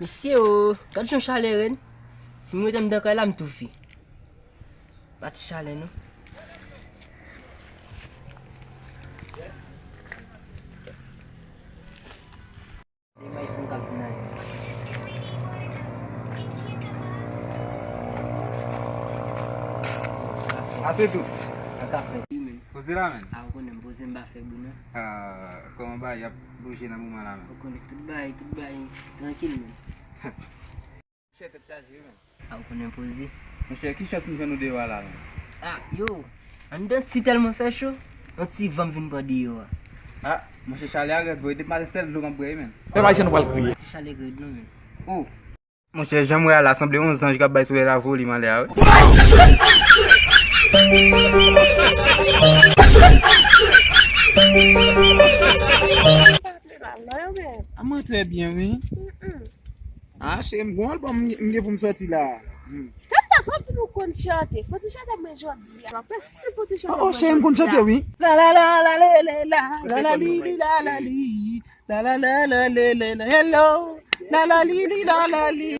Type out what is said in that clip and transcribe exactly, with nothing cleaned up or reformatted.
Mesye o, gad jan chalè rèd. Si m rete anndan kay la, m toufe. Pa ti chalè non. Demay son k ap vin ale. A se tou. Sa k ap fèt wi menm. Poze la menm. A ou konnen m poze, m pa fè bri non. Ah, kòman bagay ap bouje nan moman la menm? Ou konnen tout bagay, tout bagay trankil menm. Monchè, tèt chaje wi menm. A ou konnen poze. Monchè, ki chans m jwenn ou deyò a la menm? Ah, yo, anndan si tèlman fè cho, yon ti van m vin pran deyò a. Ah, monchè, chalè a rèd vre, depi maten sèl dlo m ap bwè wi menm. Pèp ayisyen nou pral kriye. Ti chalè rèd non menm. Oh. Monchè, jan m wè a la, sanble yon zanj k ap bay solèy la volim anlè a wi. Mwen trè byen wi. Ah, cheri, m gon albòm m gen pou m sòti la. Hmm. Tèt tèt, w ap di nou konn chante. Fò ti chante mwen jodi a. Mwen si fò ti chante. Oh, oh, mwen cheri, m konn jodi chante a. Wi. La la la la le le la, la la li li la la li. La la la la le le la, hello. La la li li la la li.